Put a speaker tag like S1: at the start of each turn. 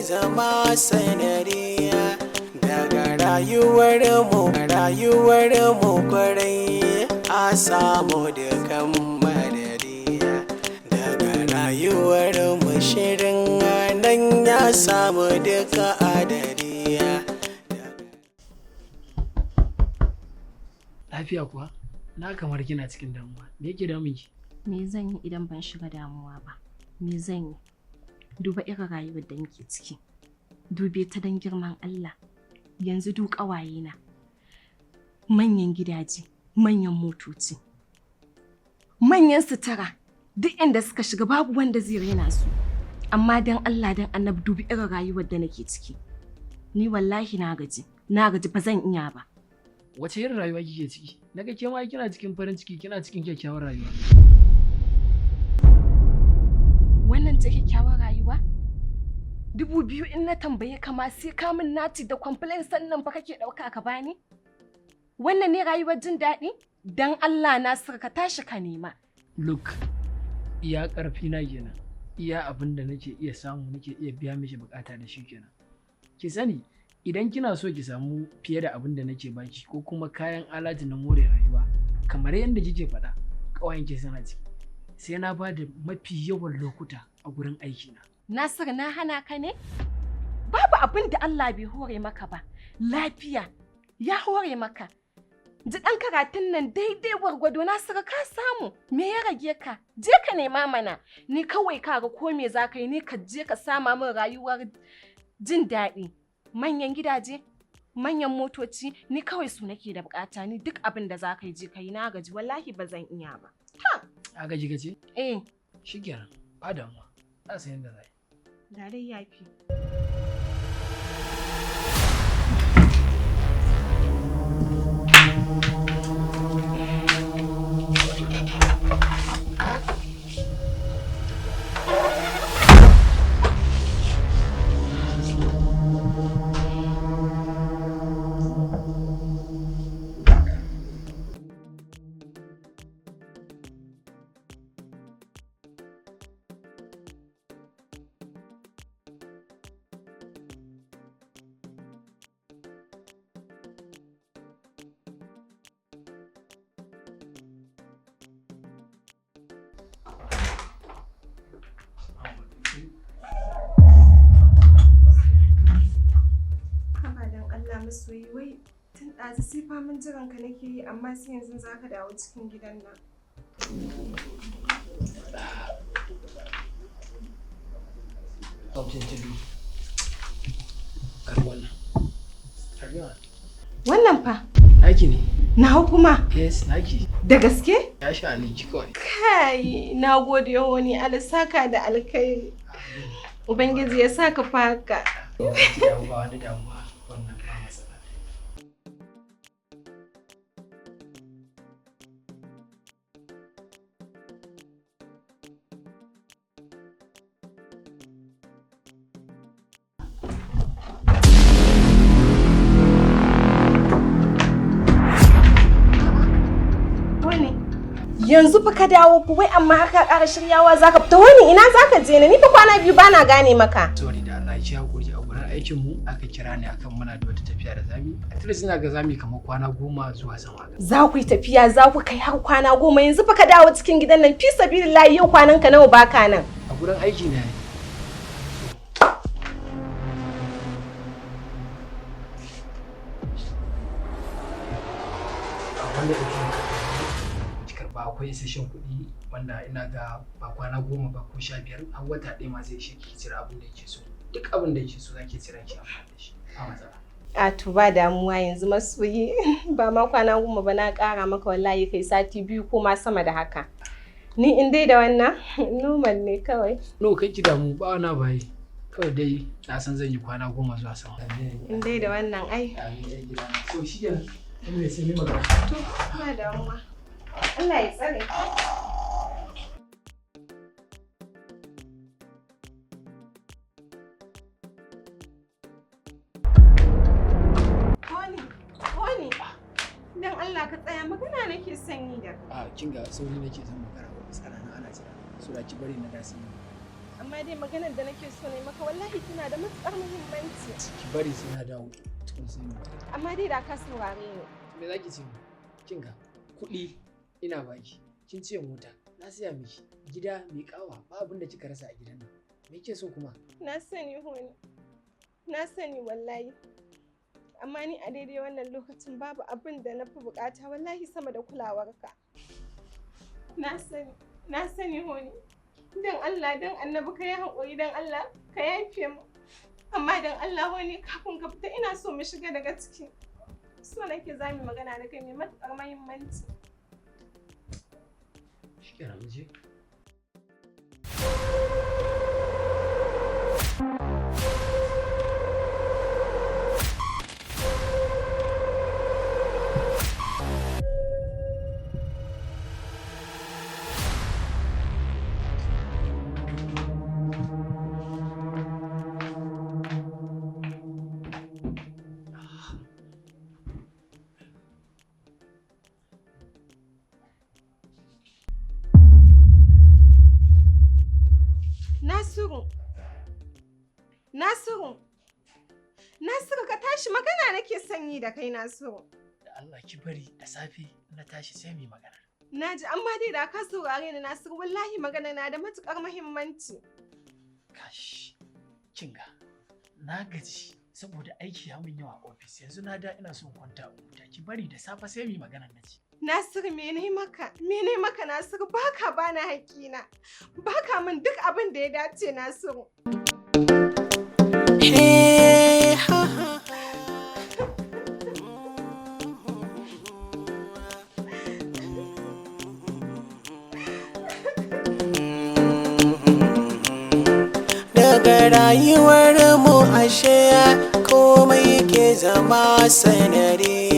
S1: Zama sanariya daga rayuwar mu, rayuwar mu kwarai a samu dukan madadiya. Daga rayuwar mu shirin nan ya samu duka adadiya.
S2: Lafiya kuwa? Na kamar kina cikin damuwa. Me yake damun ki?
S3: Me zan yi idan ban shiga damuwa ba? Me zan yi? Duba irin rayuwar da muke ciki. Dube ta don girman Allah. Yanzu duk ƙawayena. Manyan gidaje, manyan motoci, manyan sutura. Duk inda suka shiga babu wanda zai raina su. Amma don Allah don Annabi, dubi irin rayuwar da nake ciki. Ni wallahi na gaji. Na gaji, ba zan iya ba.
S2: Wace irin rayuwa kike ciki? Naga ke ma kina cikin farin ciki, kina cikin kyakkyawar rayuwa.
S3: Wannan ce kyakkyawar rayuwa? 2000 in na tambaye ka ma sai ka min naci da complain, sannan fa kake ɗauka ka bani? Wannan ne rayuwar jin daɗi? Dan Allah Nasiru, ka tashi ka nema.
S2: Look, iya ƙarfi na kenan. Iya abin da nake iya samu nake iya biya miki bukata da shi kenan. Ki sani, idan kina so ki samu fiye da abin da nake baki ko kuma kayan alatu na more rayuwa kamar yadda kike faɗa ƙawayen ki suna ciki, sai na ba da mafi yawan lokuta a gurin aikina.
S3: Nasiru, na hana ka ne? Babu abin da Allah bai hore maka ba. Lafiya ya hore maka. Ji ɗan karatun nan daidai gwargwado, Nasiru, ka samu. Me ya rage ka? Je ka nema mana. Ni kawai ka ga ko me za ka yi, ni ka je ka sama min rayuwar jin daɗi. Manyan gidaje, manyan motoci, ni kawai su nake da bukata. Ni duk abin da za ka yi, je ka yi. Na gaji, wallahi ba zan iya ba.
S2: A gaji gaji?
S3: Eh.
S2: Shikenan, ba damuwa. Na san yadda za yi.
S3: Da dai yafi. Haba dan Allah masoyi, wai tun ɗazu sai faman jiran ka nake yi, amma sai yanzu za ka dawo cikin gidan nan.
S2: Something to do. Karbi wannan. Karbi wannan.
S3: Wannan fa?
S2: Naki ne.
S3: Na kuma?
S2: Yes, naki.
S3: Da gaske?
S2: Ya sha ni ki kawai.
S3: Kai, na gode wani, Allah saka da alkhairi. Ubangiji ya saka fa haka.
S2: Ba wani damuwa. Wannan ba matsala.
S3: Wani, yanzu fa ka dawo fa wai, amma haka ƙara shiryawa zaka fita. Wani, ina zaka je ne? Ni fa kwana biyu bana gane maka.
S2: Sorry da Allah, ki hakuri, a gurin aikin mu aka kira ni akan muna da wata tafiya da zamu. At least ina ga zamu kamar kwana 10 zuwa sama haka.
S3: Za ku yi tafiya, za ku kai har kwana 10, yanzu fa ka dawo cikin gidan nan, fi sabilillahi, yau kwanan ka nawa baka nan?
S2: A gurin aiki ne. Wanda ki karba akwai isasshen kuɗi wanda ina ga ba kwana 10 ba ko 15 har wata ɗaya ma zai ishe ki cire abin da yake so. Duk abin da yake so za ki cire ki amfani da shi. Ba matsala.
S3: A to, ba damuwa yanzu masoyi, ba ma kwana 10 ba, na ƙara maka wallahi, kai sati 2 ko ma sama da haka. Ni in dai da wannan, normal ne kawai.
S2: No, kai ki damu, ba wani bayi. Kawai dai na san zan yi kwana 10 zuwa sama.
S3: In dai da wannan ai.
S2: Amin, ai gida. So shi kenan. Anyway, sai mu magana.
S3: To, ba damuwa. Allah ya tsare. Honey, honey. Dan Allah ka tsaya, magana nake son yi da kai.
S2: A kin ga sauri nake, zan makara wa tsara na ana jira. So da ki bari na dasi.
S3: Amma dai maganar da nake so ne maka wallahi tana da matuƙar muhimmanci.
S2: Ki bari sai na dawo tukun sai mu.
S3: Amma dai da ka saurare ni.
S2: Me za ki ce mu? Kin ga kuɗi ina baki. Kin ce mota na siya miki gida mai kawa ba abin da kika rasa a gidan nan. Me kike so kuma?
S3: Na sani Honi. Na sani wallahi. Amma ni a daidai wannan lokacin babu abin da na fi bukata wallahi sama da kulawarka. Na sani, na sani Honi. Don Allah, don annabi ka yi haƙuri, don Allah ka yafe mu. Amma don Allah Honi kafin ka fita ina so mu shiga daga ciki. So nake za mu magana da kai mai matuƙar muhimmanci.
S2: Shikenan mu je.
S3: Nasiru. Nasiru. Nasiru ka tashi magana nake son yi da kai Nasiru.
S2: Da Allah ki bari da safe na tashi sai mu yi magana.
S3: Naji amma dai da ka saurare ni Nasiru wallahi magana na da matukar muhimmanci.
S2: Kash, kin ga na gaji saboda aiki ya min yawa a ofis yanzu na da ina son kwanta a huta ki bari da safe sai mu yi magana na ci.
S3: Nasiru me ne maka? Me ne maka Nasiru baka bani haƙƙina. Baka min duk abin da ya dace Nasiru.
S1: Hey, ha, ha, ha. Daga rayuwar mu ashe komai ke zama sanadi.